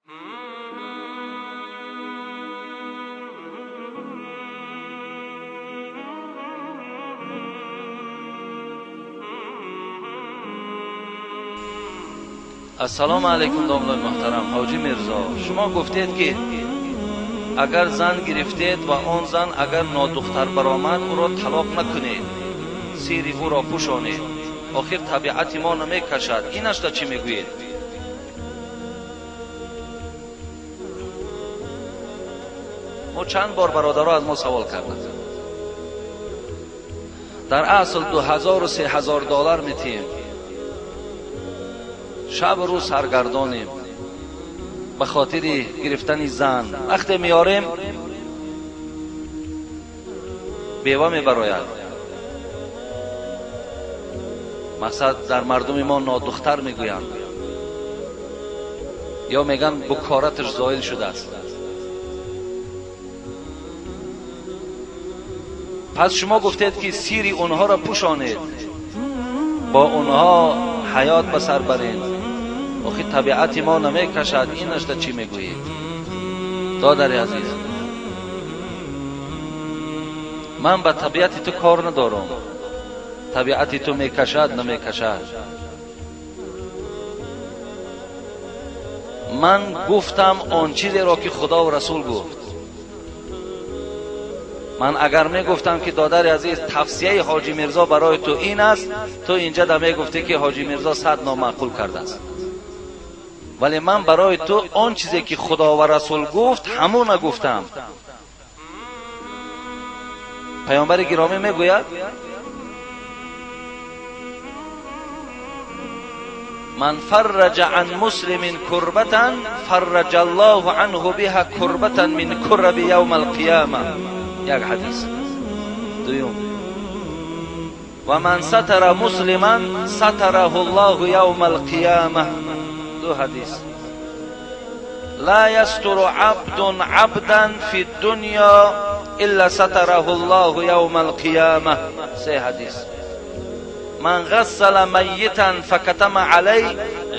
Ассалому алайкум домлаи муҳтарам. Ҳоҷи Мирзо, шумо гуфтед, ки агар зан гирифтед ва он зан агар нодухтар баромад, ӯро талоқ накунед, сири ӯро пӯшонед. Охир табиати мо намекашад. Инашда чӣ мегӯед? Мо чанд бор бародаро аз мо савол карданд. Дар асл 2000-3000 доллар метиҳем, шаб рӯз саргардонем ба хотири гирифтани зан. Вақте меорем, бева мебарояд. Мақсад, дар мардуми мо нодухтар мегӯянд ё мегӯянд букораташ зоил шудааст. Пас шумо гуфтед, ки сири онҳоро пӯшонед, бо онҳо ҳаёт ба сар баред. Охир табиати мо намекашад. Инашда чӣ мегӯед? Додари азиз, ман ба табиати ту кор надорам. Табиати ту мекашад, намекашад. Ман гуфтам он чизеро, ки Худову Расул гуфт. Ман агар мегуфтам, ки додари азиз, тавсияи Ҳоҷи Мирзо барои ту ин аст, ту инҷа да мегуфтӣ, ки Ҳоҷи Мирзо сад номаъқул кардааст. Вале ман барои ту он чизе, ки Худо ва Расул гуфт, ҳамона гуфтам. Паёмбари гиромӣ мегӯяд: من فرج عن مسلم كربة فرج الله عنه بها كربة من كرب يوم القيامة. یک حدیث. دوم: و من ستر مسلما ستره الله يوم القيامة. دو حدیث. لا يستر عبد عبدا في الدنيا إلا ستره الله يوم القيامة. سه حدیث. من غسل ميتا فكتم عليه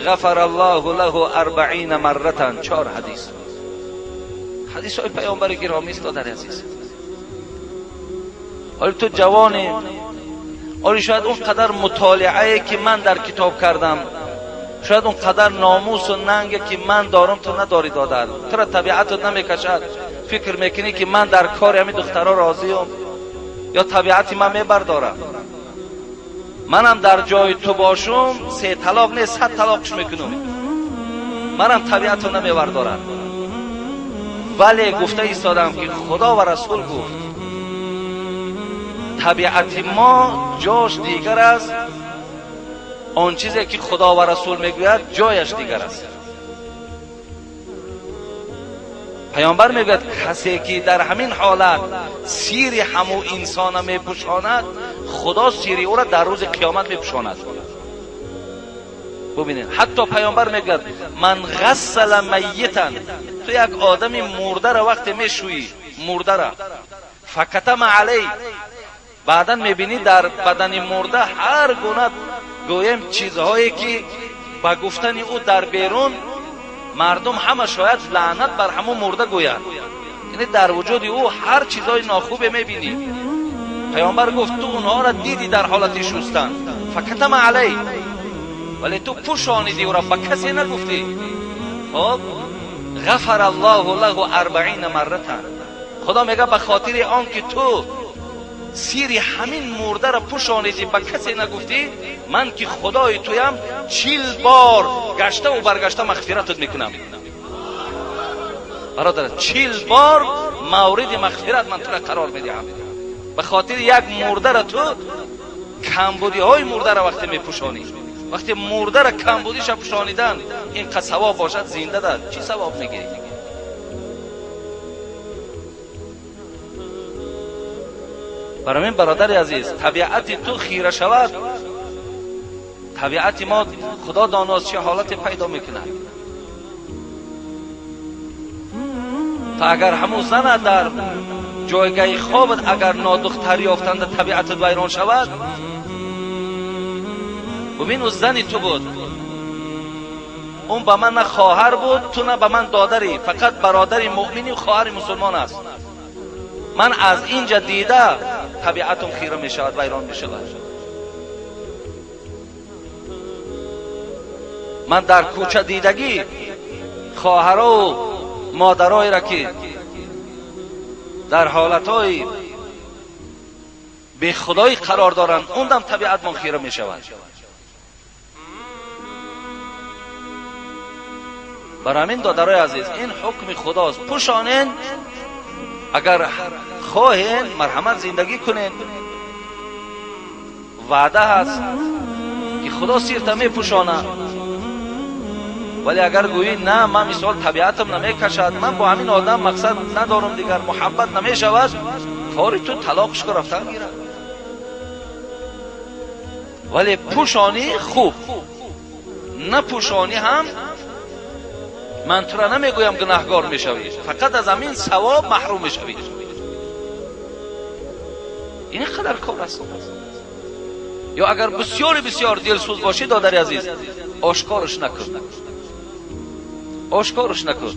غفر الله له 40 مرة. چهار حدیث. حدیث های پیامبر گرامی است. دادر عزیز، حالا تو جوانی، آره، شاید اون قدر مطالعه که من در کتاب کردم، شاید اون قدر ناموس و ننگ که من دارم تو نداری. دادر، تو را طبیعتت نمیکشد. فکر میکنی که من در کار همین دخترها راضیم یا طبیعتی من میبردارم. منم در جای تو باشم، سه طلاق نه، 100 طلاقش میکنم. منم طبیعت رو نمیبردارم. ولی گفته ایستادم که خدا و رسول گفت. طبیعت ما جاش دیگر است، آن چیزی که خدا و رسول میگوید جایش دیگر است. پیامبر میگوید کسی که در همین حالت سیر همو انسان میپوشاند، خدا سیر او را در روز قیامت میپوشاند. ببینید، حتی پیامبر میگوید من غسل میتا، تو یک آدم مرده را وقتی میشویی، مرده را، فکتم علی، بعدا میبینی در بدن مرده هر گونه گویم چیزهایی که با گفتن او در بیرون مردم همه شاید لعنت بر همون مرده گویند، یعنی در وجود او هر چیزهای ناخوبه میبینی. پیامبر گفت تو اونها را دیدی در حالت شستن، فکتم علی، ولی تو پوشانیدی او را، به کسی نگفتی. خب، غفر الله له 40 مرة. خدا میگه به خاطر آن که تو سیر همین مرده را پوشانیدی، به کسی نگفتی، من که خدای تویم 40 بار گشته و برگشته مغفرتت میکنم. برادر، 40 بار مورد مغفرت من تو را قرار میدهم. به خاطر یک مرده را تو کمبودی های مرده را وقتی میپوشانی، وقتی مرده را کمبودیش پوشانیدن این ثواب باشد، زنده در چی ثواب میگیری؟ برای من برادر عزیز، طبیعت تو خیره شود، طبیعت ما خدا داناست چه حالت پیدا میکند. تا اگر همون زن در جایگاه خوابت اگر نادختر یافتند، طبیعتت ویران شود. ببین، او زنی تو بود. Он ба ман на хоҳар буд, ту на ба ман додарӣ, фақат бародари муъминӣ хоҳари мусулмон аст. Ман аз инҷа дида табиатам хира мешавад, вайрон мешавад. Ман дар кӯча дидагӣ хоҳарову модароеро ки дар ҳолатҳои бехудоӣ қарор доранд, он дам табиатмон хира мешавад. Бар ҳамин додарои азиз, ин ҳукми худост. Пӯшонен, агар хоҳен марҳамат зиндагӣ кунен. Ваъда ҳаст ки худо сирта мепӯшонад. Вале агар гӯӣ на, ман мисол табиатам намекашад, ман бо ҳамин одам мақсад надорам, дигар муҳаббат намешавад, кори ту талоқш ку рафтан гирад. Вале пӯшонӣ хуб, напӯшонӣ ҳам ман тура намегӯям гунаҳгор мешавӣ, фақат аз ҳамин савоб маҳрум мешавӣ. Ин қадар кор аст. Ё агар бисёри бисёр дилсӯз бошӣ, додари азиз, ошкорш накун, ошкорш накун.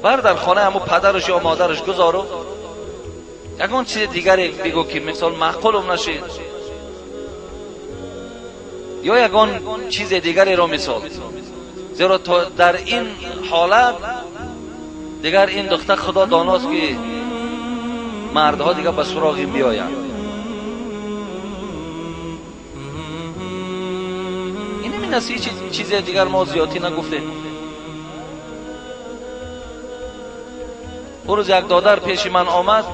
Бар дар хонаи ҳамун падараш ё модараш гузору ягон чизи дигаре бигӯ ки мисол маъқулум нашид, ё ягон чизи дигареро мисол. Зеро то дар ин ҳолат дигар ин духтар худо доност ки мардҳо дигар ба суроғи биёянд. Ин ҳамин аст, ҳеҷ чизе дигар мо зиёдтӣ нагуфтем. Он рӯз як додар пеши ман омад,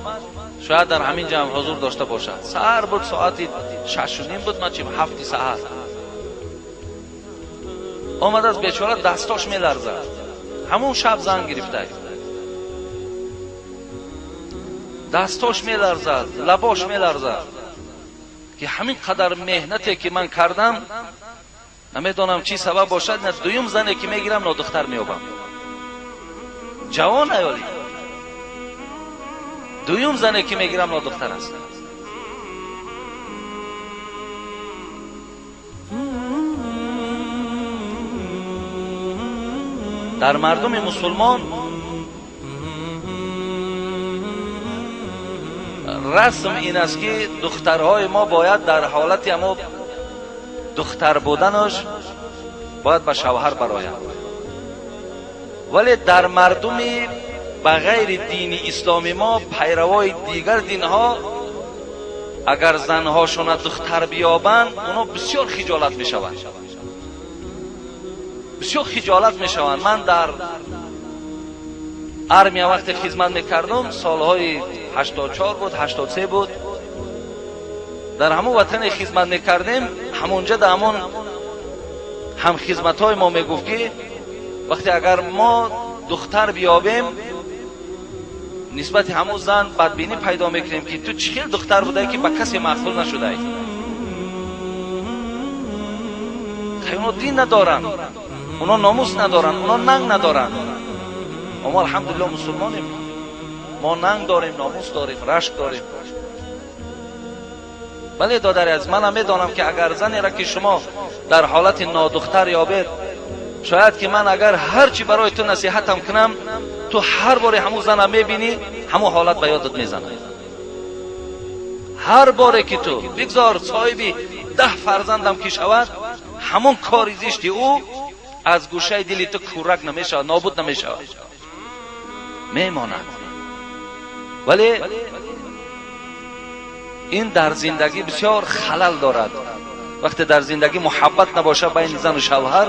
шояд дар ҳамин ҷамъ ҳузур дошта бошад. Саҳар буд, соати 6:30 буд, ман чим 7 саҳар. Омад аз бечора, дастош меларзад. Ҳамон шаб занг гирифта. Дастош меларзад, лабош меларзад ки ҳамин қадар меҳнате ки ман кардам, намедонам чӣ сабаб бошад, на дуюм зане ки мегирам нодухтар меёбам. Ҷавон аёли. Дуюм зане ки мегирам нодухтар аст. Дар мардуми мусулмон расм ин аст ки духтарҳои мо бояд дар ҳолати ҳамо духтар буданаш бояд ба шавҳар бароянд. Вале дар мардуми ба ғайри дини исломи мо, пайравои дигар динҳо, агар занҳошона духтар биёбанд, оно бисёр хиҷолат мешаванд. Бисёр хиҷолат мешаванд. Ман дар армия вақте хизмат мекардам, солҳои 84 буд, 83 буд, дар ҳамон ватане хизмат мекардем, ҳамонҷа дар ҳамон ҳамхизматҳои мо мегуфт ки вақте агар мо духтар биёбем, нисбати ҳамон зан бадбинӣ пайдо мекунем ки ту чӣ хел духтар будаӣ ки ба касе маъқул нашудаӣ. Оно дин надоранд, оно номус надоранд, оно нанг надоранд. Мо алҳамдулиллоҳ мусулмонем, мо нанг дорем, номус дорем, рашк дорем. Бале додари азиз, манам медонам ки агар занеро ки шумо дар ҳолати нодухтар ёбед, шояд ки ман агар ҳар чӣ барои ту насиҳатам кунам, ту ҳар боре ҳамун зана мебинӣ, ҳамун ҳолат ба ёдат мезанад. Ҳар боре ки ту бигзор соҳиби 10 фарзандам ки шавад, ҳамон кори зишти ӯ аз гӯшаи дили ту кӯрак намешавад, нобуд намешавад, мемонад. Вале ин дар зиндагӣ бисёр халал дорад. Вақте дар зиндагӣ муҳаббат набошад байни зану шавҳар,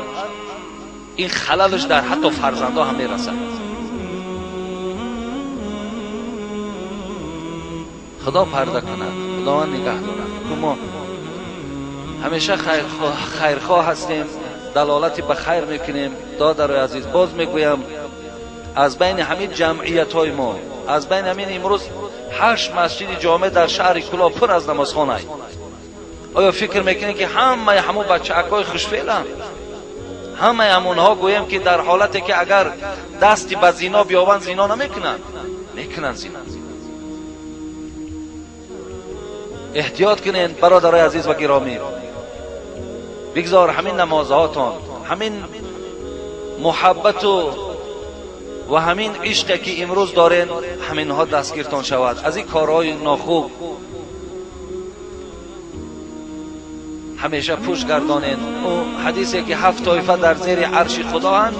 ин халалаш дар ҳатто фарзандҳо ҳам мерасад. Худо парда кунад, Худованд нигаҳ дорад. Мо ҳамеша хайрхоҳ ҳастем, далолати ба хайр мекунем. Додарои азиз, боз мегӯям, аз байни ҳамин ҷамъиятҳои мо, аз байни ҳамин имрӯз 8 масҷиди ҷомеъ дар шаҳри Кӯлоб пур аз намозхона. Оё фикр мекунед ки ҳамаи ҳамон бачаакҳои хушфеъланд? Ҳамаи ҳамонҳо гӯем ки дар ҳолате ки агар дасти ба зино биёбанд, зино намекунанд? Мекунанд зино. Эҳтиёт кунед бародарои азиз ва гиромӣ. Бигзор ҳамин намозҳотон, ҳамин муҳаббату ва ҳамин ишқе ки имрӯз дорен, ҳаминҳо дастгиртон шавад аз ин корҳои нохуб. Ҳамеша пӯш гардонед. Ӯ ҳадисе ки 7 тоифа дар зери арши худоанд,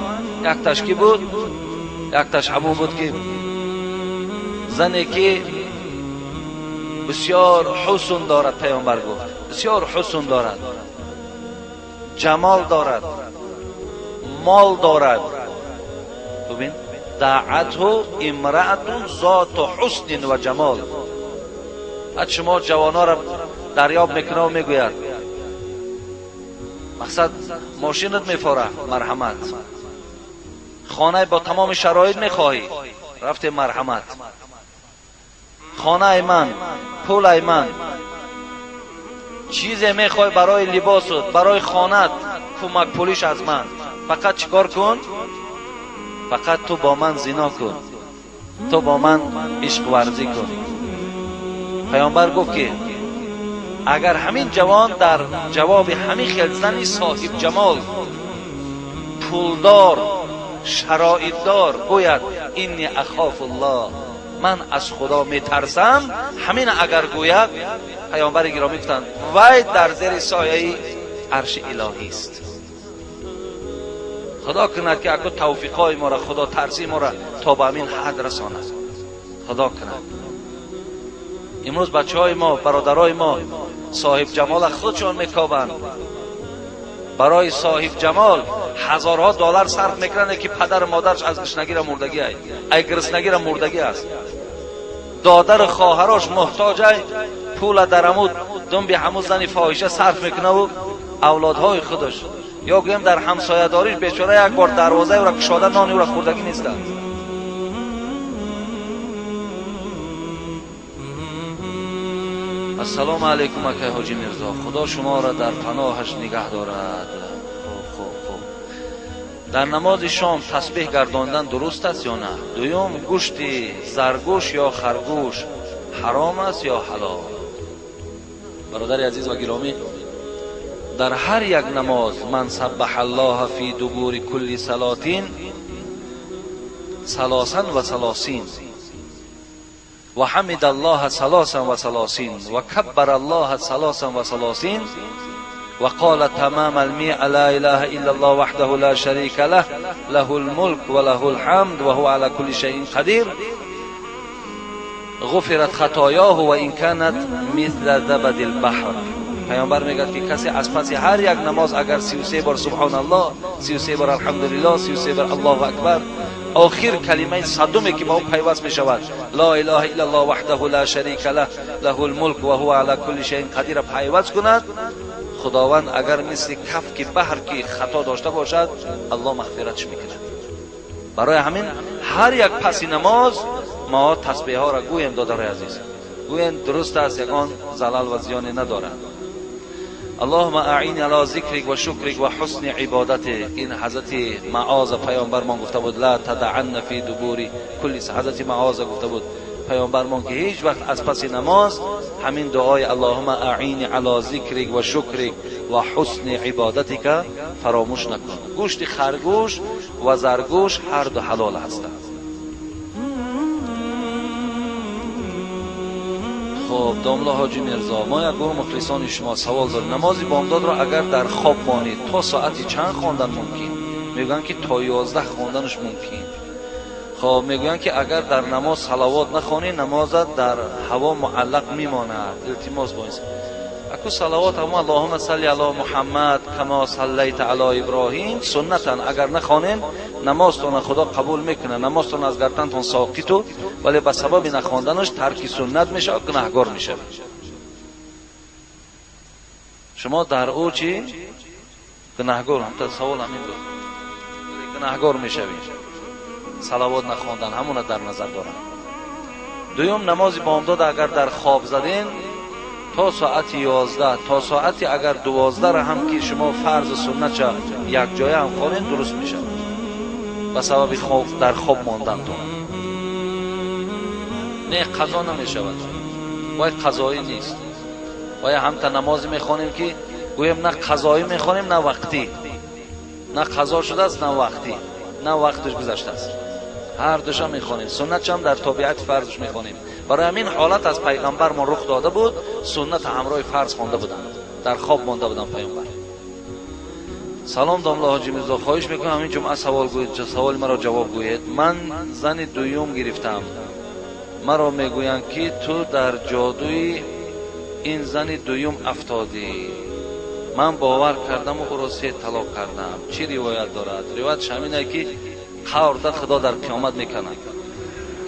якташ ки буд? Якташ ҳамон буд ки зане ки бисёр ҳусн дорад, паёмбар гуфт бисёр ҳусн дорад, ҷамол дорад, мол дорад. Бибин, даъатҳу имраатун зоту ҳуснин ва ҷамол. Баъд шумо ҷавонҳоро дарёб мекунад ва мегӯяд мақсад мошинат мефора, марҳамат. Хонаи бо тамоми шароит мехоҳӣ, рафте, марҳамат. Хонаи ман, пулай ман, чизе мехоҳӣ барои либосут, барои хонат, кӯмак пулиш аз ман. Фақат чикор кун? Фақат ту бо ман зино кун, ту бо ман ишқварзӣ кун. Паёмбар гуфт ки агар ҳамин ҷавон дар ҷавоби ҳамин хел зани соҳибҷамол, пулдор, шароитдор гӯяд инни ахофуллоҳ, ман аз худо метарсам, ҳамин агар гӯяд, паёмбари гиромӣ гуфтанд вай дар зери сояи арши илоҳист. Худо кунад ки аку тавфиқҳои моро, худотарсии моро то ба ҳамин ҳад расонад. Худо кунад. Имрӯз бачаҳои мо, бародарои мо соҳибҷамола худшон мекобанд. Барои соҳибҷамол ҳазорҳо доллар сарф мекунанд, ки падару модараш аз гушнагира мурдагӣ ай, ай гириснагира мурдагӣ аст. Додару хоҳарош муҳтоҷ ай, пула дар ҳаму думби ҳаму зани фоҳиша сарф мекунаву авлодҳои худаш. Ё гӯем дар ҳамсоядориш бечора як бор дарвозаи ӯро кушода нони ӯро хӯрдагӣ нестанд. Ассалому алайкум акай ҳоҷи Мирзо, худо шуморо дар паноҳаш нигаҳ дорад. Хуб, хуб, хуб. Дар намози шом тасбеҳ гардондан дуруст аст ё на? Дуюм, гӯшти заргӯш ё харгӯш ҳаром аст ё ҳалол? Бародари азиз ва гиромӣ, дар ҳар як намоз ман саббаҳа аллоҳа фи дубури кулли салотин салосан ва салосин ва ҳамида аллоҳа салосан ва салосин ва каббара аллоҳа салосан ва салосин ва қола тамама алмиа ла илаҳа илла аллоҳ ваҳдаҳу ла шарика лаҳ лаҳу лмулк ва лаҳу лҳамд ва ҳува ала кулли шайин қадир ғуфират хатоёҳу ва ин канат мисла забади лбаҳр. Паёмбар мегӯяд ки касе аз паси ҳар як намоз агар 33 бор субҳоналлоҳ, 33 бор алҳамдулиллоҳ, 33 бор аллоҳу акбар, охир калимаи садуме ки ба он пайваст мешавад ла илаҳа иллаллоҳ ваҳдаҳу ла шарика лаҳ лаҳу лмулк ва ҳува ала кулли шайин қадира пайваст кунад, худованд агар мисли кафки баҳр ки хато дошта бошад, аллоҳ мағфиратш мекунад. Барои ҳамин ҳар як паси намоз мо тасбеҳҳоро гӯем, додарои азиз, гӯем дуруст аст, ягон залал ва зиёне надорад. Аллоҳумма аъин ала зикрик ва шукрик ва ҳусни ибодатик. Ин ҳазрати Маоза паёмбармон гуфта буд ла тадаанна фи дубури кулли. Ҳазрати Маоза гуфта буд паёмбармон ки ҳеҷ вақт аз паси намоз ҳамин дуои Аллоҳумма аъин ала зикрик ва шукрик ва ҳусни ибодатика фаромӯш накун. Гӯшти харгӯш ва заргӯш ҳар ду ҳалол ҳастанд. Хоб, домла ҳоҷи Мирзо, мо як гурӯҳ мухлисони шумо савол дорем. Намози бомдодро агар дар хоб монед то соати чанд хондан мумкин? Мегӯянд ки то 11 хонданаш мумкин. Хоб, мегӯянд ки агар дар намоз салавот нахонӣ, намозат дар ҳаво муаллақ мемонад. Илтимос бо ин. Аку салавот ҳамо Аллоҳумма салли ало Муҳаммад кама саллайта ало Иброҳим суннатан. Агар нахонен намозтонро Худо қабул мекунад, намозтон аз гардантон соқиту, вале ба сабаби нахонданаш тарки суннат мешавад, гунаҳгор мешавад. Шумо дар ӯ чӣ гунаҳгор? Ҳамта савол ҳамин буд. Гунаҳгор мешавед. Салавот нахондан ҳамона дар назар дорам. Дуюм, намози бомдод агар дар хоб заден то соати 11, то соати агар 12 ҳам ки шумо фарзу суннатша якҷоя ҳам хонед, дуруст мешавад. Ба сабаби дар хоб мондантон. Не, қазо намешавад. Вай қазоӣ нест. Вай ҳамта намозе мехонем ки Гӯем на қазоӣ мехонем, на вақтӣ. На қазо шудааст, на вақтӣ. На вақташ гузаштааст. Ҳар душа мехонем. Суннатшам дар тобиати фарзш мехонем. Барои ҳамин ҳолат аз пайғамбар мо рух дода буд, суннат ҳамроҳи фарз хонда буданд. Дар хоб монда буданд пайғамбар. Салом домла ҳоҷи Мирзо, хоҳиш мекунам ҳамин ҷумъа савол гӯед, саволи маро ҷавоб гӯед. Ман зани дуюм гирифтам. Маро мегӯянд ки ту дар ҷодуи ин зани дуюм афтодӣ. Ман бовар кардаму ӯро се талоқ кардам. Чӣ ривоят дорад? Ривоятш ҳамин ки қаврда Худо дар қиёмат мекунад.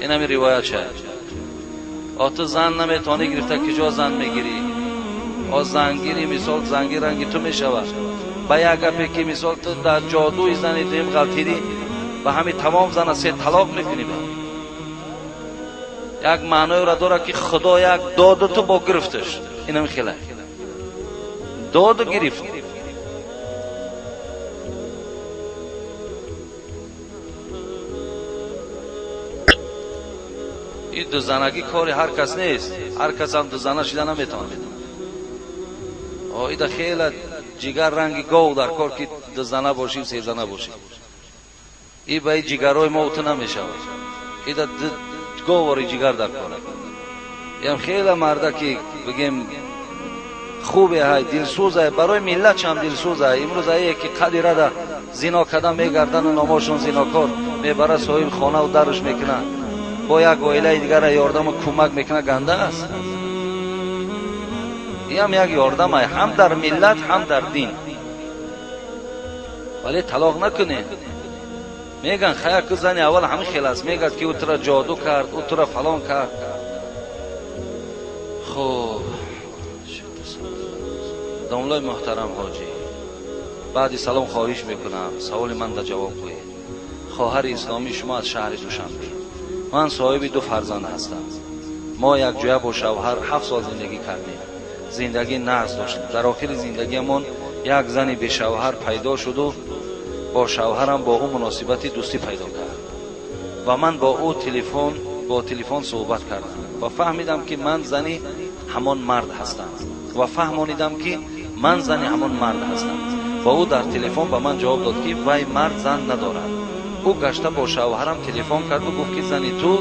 Ин ҳамин ривоят шад. О ту зан наметавонӣ гирифта, куҷо зан мегирӣ? О зангири мисол зангир ранги ту мешавад. Ба як гапе ки мисол ту дар ҷодуи зани дуюм ғалтидӣ, ба ҳамин тамом зана се талоқ мекунӣ. Ба як маъноеро дорад ки Худо як доду ту бо гирифташ. Ин ҳамин хела доду гирифт. Ин дузанагӣ кори ҳар кас нест. Ҳар кас ҳам дузана шида наметавонад. Ида хела ҷигар ранги гов дар кор ки дузана бошӣ, сезана бошӣ. И ба ҷигарҳои мо ту намешавад. Ида говори ҷигар дар кор. Ям хела марда ки бигем хубе ҳай, дилсӯз ҳай, барои миллат чам дилсӯз ҳай. Имрӯз ае ки қади рада зино карда мегардану номошон зинокор мебара соҳиби хонаву дарш мекунад. Бо як оилаи дигара ёрдаму кӯмак мекунад, ганда аст. Ин як ёрдам ай ҳам дар миллат, ҳам дар дин. Вале талоқ накунед. Меган хая ку зани аввал ҳамин хел аст. Мегад ки ӯ тура ҷоду кард, ӯ тура фалон кард. Хуб, домлои муҳтарам ҳоҷӣ, баъди салом хоҳиш мекунам саволи ман да ҷавоб гӯед. Хоҳари исломии шумо аз шаҳри Душанбе. Ман соҳиби ду фарзанд ҳастам. Мо якҷоя бо шавҳар 7 сол зиндагӣ кардем. Зиндагӣ нағз доштем. Дар охири зиндагиамон як зани бешавҳар пайдо шуду бо шавҳарам бо ӯ муносибати дӯстӣ пайдо кард ва ман бо ӯ бо телефон суҳбат кардам ва фаҳмидам ки ман зани ҳамон мард ҳастам ва фаҳмонидам ки ман зани ҳамон мард ҳастам ва ӯ дар телефон ба ман ҷавоб дод ки вай мард зан надорад. Ӯ гашта бо шавҳарам телефон карду гуфт ки зани ту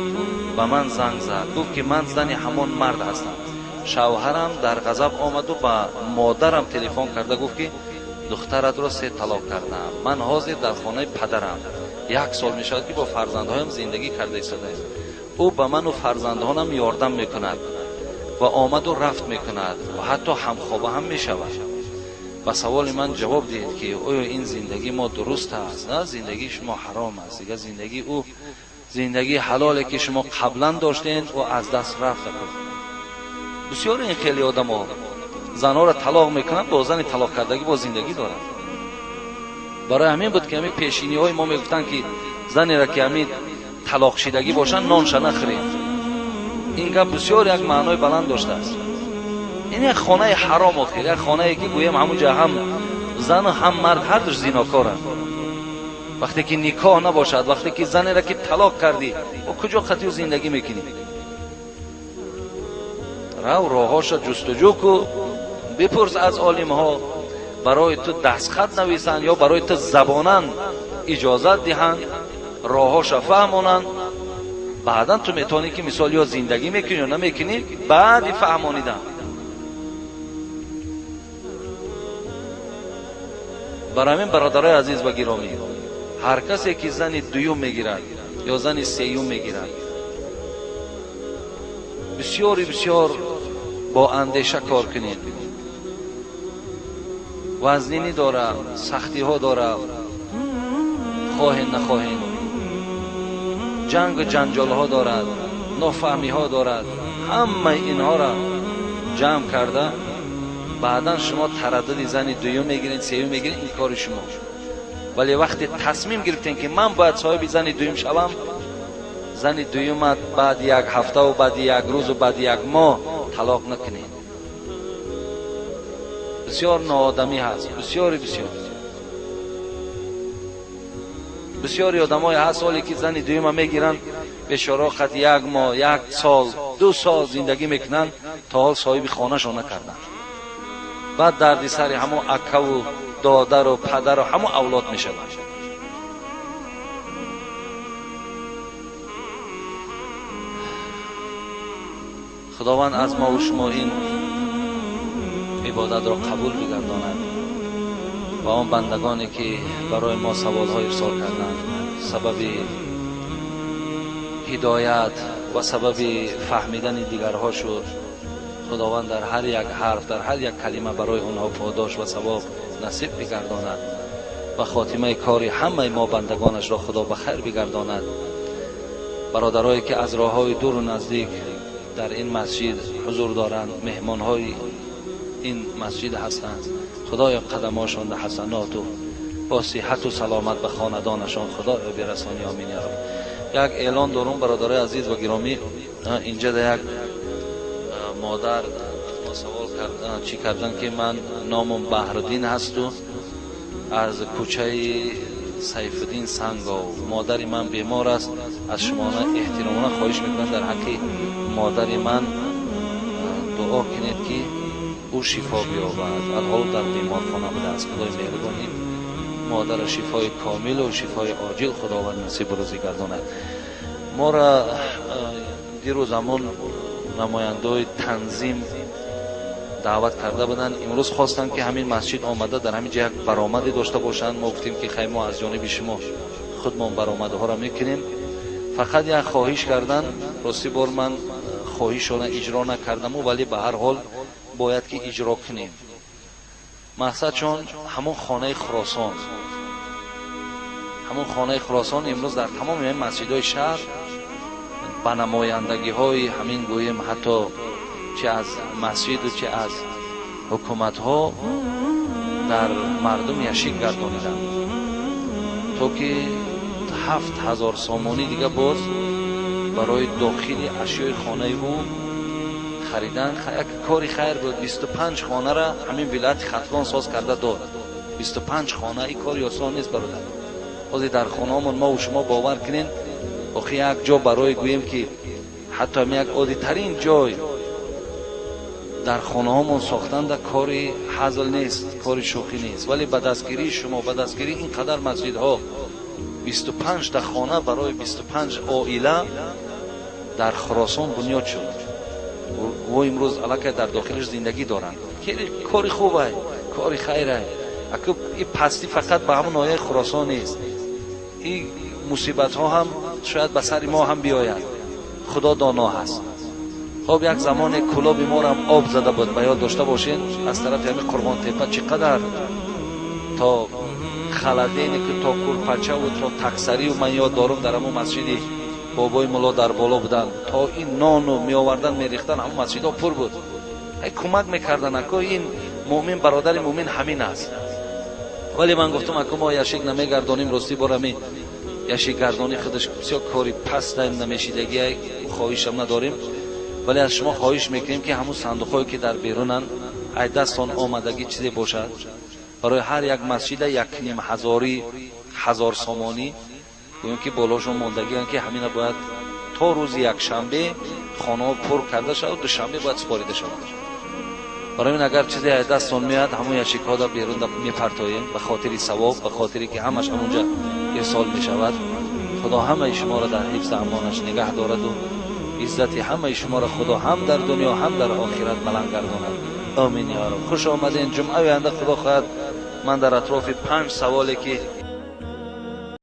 ба ман занг зад, гуфт ки ман зани ҳамон мард ҳастам. Шавҳарам дар ғазаб омаду ба модарам телефон карда гуфт ки духтаратро се талоқ кардам. Ман ҳозир дар хонаи падарам. 1 сол мешавад ки бо фарзандҳоям зиндагӣ карда истодаем. Ӯ ба ману фарзандҳонам ёрдам мекунад ва омаду рафт мекунад ва ҳатто ҳамхоба ҳам мешавад. Ба саволи ман ҷавоб диҳед ки оё ин зиндагии мо дуруст аст? На, зиндагии шумо ҳаром аст. Дигар зиндагии ӯ зиндагии ҳалоле ки шумо қаблан доштед, ӯ аз даст рафта. Бисёр ин хеле одамо занҳоро талоқ мекунанд, бо зани талоқ кардагӣ бо зиндагӣ доранд. Барои ҳамин буд ки ҳамин пешиниҳои мо мегуфтанд ки занеро ки ҳамин талоқшидагӣ бошанд, нонша нахӯред. Ин гап бисёр як маънои баланд доштааст. Ин як хонаи ҳаром охир, як хонае ки гӯем ҳамунҷа ҳам зану ҳам мард ҳар душ зинокоранд. Вақте ки никоҳ набошад, вақте ки занеро ки талоқ кардӣ, бо куҷо қатъию зиндагӣ мекунӣ? Рав роҳҳоша ҷустуҷӯ ку, бипурс аз олимҳо, барои ту дастхат нависанд ё барои ту забонан иҷозат диҳанд, роҳҳоша фаҳмонанд. Баъдан ту метавонӣ ки мисол ё зиндагӣ мекунӣ ё намекунӣ, баъди фаҳмонидан. Барои ҳамин бародарои азиз ва гиромӣ, ҳар касе ки зани дуюм мегирад ё зани сеюм мегирад, бисёри бисёр бо андеша кор кунед. Вазнинӣ дора, сахтиҳо дора, хоҳен нахоҳен, ҷангу ҷанҷолҳо дорад, нофаҳмиҳо дорад. Ҳамаи инҳоро ҷамъ карда баъдан шумо тараддуди зани дуюм мегиред, сеюм мегиред, ин кори шумо. Вале вақте тасмим гирифтем ки ман бояд соҳиби зани дуюм шавам, зани дуюмат баъди як ҳафтаву баъди як рӯзу баъди як моҳ талоқ накунед. Бисёр ноодамӣ ҳаст, бисёри бисёр. Бисёри одамое ҳаст ҳоле ки зани дуюма мегиранд, бешоро қат 1 моҳ, 1 сол, 2 сол зиндагӣ мекунанд, то ҳол соҳиби хонашон накарданд. Баъд дарди сари ҳамон акаву додару падару ҳамон авлод мешавад. Худованд аз мо ва шумо ин ибодатро қабул бигардонад ва он бандагоне ки барои мо саволҳо ирсол карданд, сабаби ҳидоят ва сабаби фаҳмидани дигарҳо шуд. Худованд дар ҳар як ҳарф, дар ҳар як калима барои онҳо подош ва савоб насиб бигардонад ва хотимаи кори ҳамаи мо бандагонашро Худо ба хайр бигардонад. Бародарое ки аз роҳҳои дуру наздик дар ин масҷид ҳузур доранд, меҳмонҳои ин масҷид ҳастанд, Худоё қадамҳошон дар ҳасаноту бо сиҳату саломат ба хонадонашон Худоё бирасони. Омин я раб. Як эълон дорум бародарои азиз ва гиромӣ. Инҷа да як модар аз мо савол чӣ кардан ки ман номам Баҳруддин ҳасту аз кӯчаи Сайфуддин Сангов, модари ман бемор аст, аз шумона эҳтиромона хоҳиш мекунам дар ҳаққи модари ман дуо кунед ки ӯ шифо биёбад. Алҳол дар беморхона будааст. Худои меҳрубон ин модарро шифои комилу шифои оҷил Худованд насибу рӯзӣ гардонад. Моро дирӯз ҳамон намояндаҳои танзим даъват карда буданд. Имрӯз хостанд ки ҳамин масҷид омада дар ҳамин ҷо як баромаде дошта бошанд. Мо гуфтем ки хай мо аз ҷониби шумо худмон баромадҳоро мекунем. Фақат як хоҳиш кардан, рости бор ман хоҳишона иҷро накардаму, вале ба ҳар ҳол бояд ки иҷро кунем. Мақсад чун ҳамон хонаи Хуросон, ҳамон хонаи Хуросон имрӯз дар тамоми масҷидҳои шаҳр ба намояндагиҳои ҳамин гӯем ҳатто чӣ аз масҷиду чӣ аз ҳукуматҳо дар мардум яшик гардониданд, то ки 7000 сомонӣ дига боз барои дохили ашёи хонаи ӯ харидан. Як кори хайр буд. 25 хонара ҳамин вилояти Хатлон соз карда дод. 25 хона, ин кори осон нест бародар. Ҳозир дар хонаҳомон мо ва шумо бовар кунед, охи як ҷо барои гӯем ки ҳатто ҳамин як оддитарин ҷой дар хонаҳомон сохтанда кори ҳазл нест, кори шӯхӣ нест. Вале ба дастгирии шумо, ба дастгирии ин қадар масҷидҳо 25 та хона барои 25 оила дар Хуросон бунёд шуд. Во имрӯз аллакай дар дохилаш зиндагӣ доранд. Кори хубай, кори хайрай. Аку ин пастӣ фақат ба ҳамон ноҳияи Хуросон нест. Ин мусибатҳо ҳам шояд ба сари мо ҳам биёяд. Худо доно ҳаст. Хоб як замоне кулоби морам об зада буд, ба ёд дошта бошед, аз тарафи ҳамин Қурбонтепа чӣ қадар то халадене ки то курпачаву то таксарию ман ёд дорум дар ҳамон масҷиди бобои мулло дар боло буданд, то ин нону меовардан мерехтан, ҳамон масҷидҳо пур буд. Кӯмак мекардан. Ако ин муъмин бародари муъмин ҳамин аст. Вале ман гуфтам ако мо яшик намегардонем, ростӣ бор ҳамин яшикгардонӣ худаш бисёр кори паста намешидагия, хоҳишам надорем. Вале аз шумо хоҳиш мекунем ки ҳамун сандуқҳое ки дар берунанд, ай дастон омадагӣ чизе бошад, барои ҳар як масҷида 1,5 ҳазори 1000 сомонӣ гӯем ки болошон мондагианд ки ҳамина бояд то рӯзи якшанбе хонаҳо пур карда шавад, душанбе бояд супорида шавад. Барои ин агар чизе аз дастон меояд, ҳамон яшикҳо дар берун мепартоем ба хотири савоб, ба хотире ки ҳамаш ҳамонҷа ирсол мешавад. Худо ҳамаи шуморо дар ҳифзи амонаш нигаҳ дораду иззати ҳамаи шуморо Худо ҳам дар дунё ҳам дар охират баланд гардонад. Омин я раб. Хуш омаден. Ҷумъаи оянда Худо хоҳад ман дар атрофи 5 саволе ки